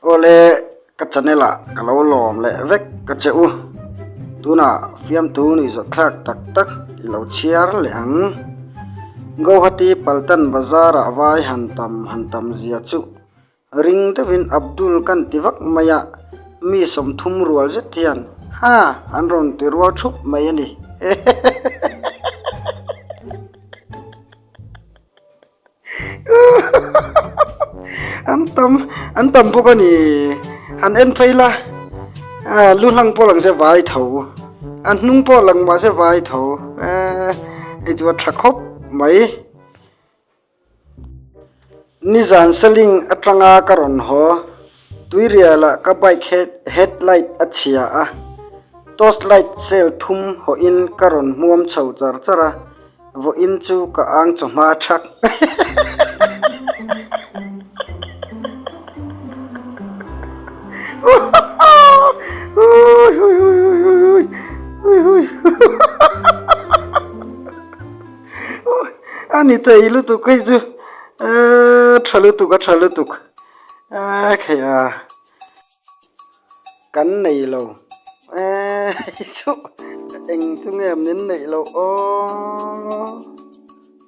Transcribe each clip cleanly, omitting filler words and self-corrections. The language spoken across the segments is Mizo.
Awle ka channel ah ka lo lawm leh vek ka che u. Tunah fiamthu nuihzawt thlak tak tak i lo chhiar leh ang. Guwahati Paltan Bazar ah vai han tam han tam zia chu ring deuhin Abdul kan ti vak mai a, mi 30 rual zet hian ha an rawn ti rual thup mai a ni. An tam an tam bawk a ni han en phei la ah lu hlang pawh lang se vai tho a hnung pawh lang mah se vai tho eh hei chu a tha khawp mai nizan seling atanga ka rawn haw tuirial ah ka bike head headlight a chhia a torch light cell thum hawhin ka rawn hmuam chho char char a. Vawiin chu ka ang chawhma thak. A ni thei lutuk hei chu tha lutuk a tha lutuk a khei a. Kan nei lo eee hei chu eng chu nge min neih loh aw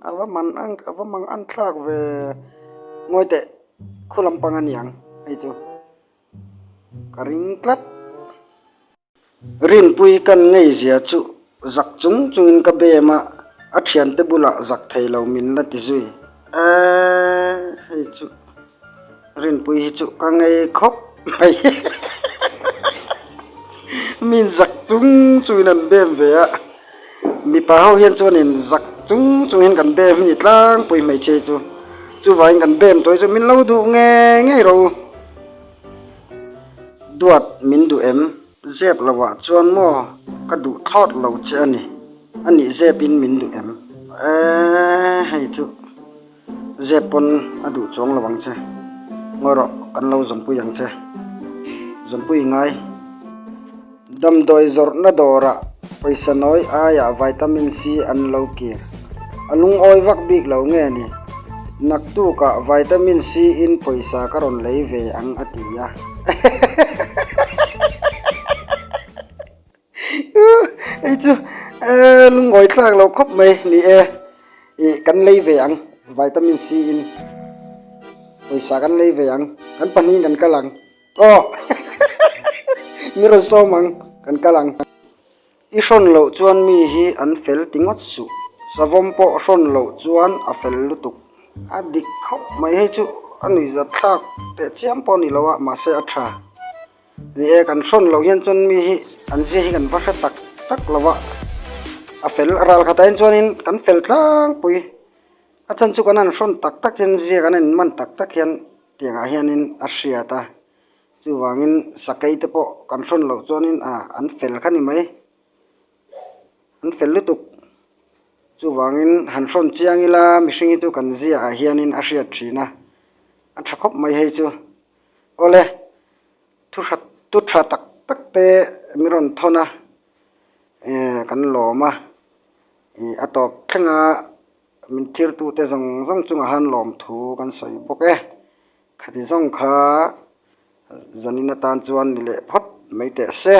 a va man ang a va mang an thlak ve ngawi teh khu lampang a niang hei chu ka ring tlat. Rinpui kan ngei zia chu zak chung chungin ka bem a, a thiante bulah zak thei lo min la ti zui. Eee hei chu Rinpui hi chu ka ngei khawp mai. Min zak chung chungin an bem ve a, mipa ho hian chuanin zak chung chungin kan bem hi ni tlangpui hmeichhia hi chu. Chuvangin kan bem tawh hi chu min lo duh ngei ngei rawh u. Duat min duh em? Zep lovah chuan maw ka duh thlawt lo che a ni. A nih zep in min duh em? Eee hei chu zep pawn a duh chuang lo ang che. Ngawi rawh kan lo zawmpui ang che. Zawmpui ngai. Damdawi zawrhna dawrah pawisa nawi aiah vitamin C an lo kir. A lungawi vak bik lo nge ni? Naktukah vitamin C in pawisa ka rawn lei ve ang a ti a. Hei chu lungawi thlak lo khawp mai ni e. Ih kan lei ve ang vitamin C in pawisa kan lei ve ang. Kan pahnihin kan kal ang. Aw mi rawn sawm ang kan kal ang. I hrawn loh chuan mi hi an fel ti ngawt suh. Savawm pawh hrawn loh chuan a fel lutuk. A dik khawp mai hei chu a nuihzat thlak teh chiam pawh a ni lo a mahse a tha. Ni e kan hrawn loh hian chuan mi hi an zia hi kan va hre tak tak lo a. A fel a ral khatah hian chuanin kan fel tlangpui. A chhan chu kan han hrawn tak tak hian zia kan inman tak tak hian Tiangah hianin a hriat a, chuvangin sakei te pawh kan hrawn loh chuanin ah an fel kha ni mai, an fel lutuk. Chuvangin han hrawn chiang ila mihring hi chu kan ziaah hianin a hriat thin a, a tha khawp mai hei chu. Awle, thu hrat thu tha tak tak te min rawn thawn a, eh kan lawm a, ih a tawp thleng a. Min thirtute zawng zawng chungah han lawmthu kan sawi bawk e. Khati zawng kha zanin atan chuan ni leh phawt mai teh se.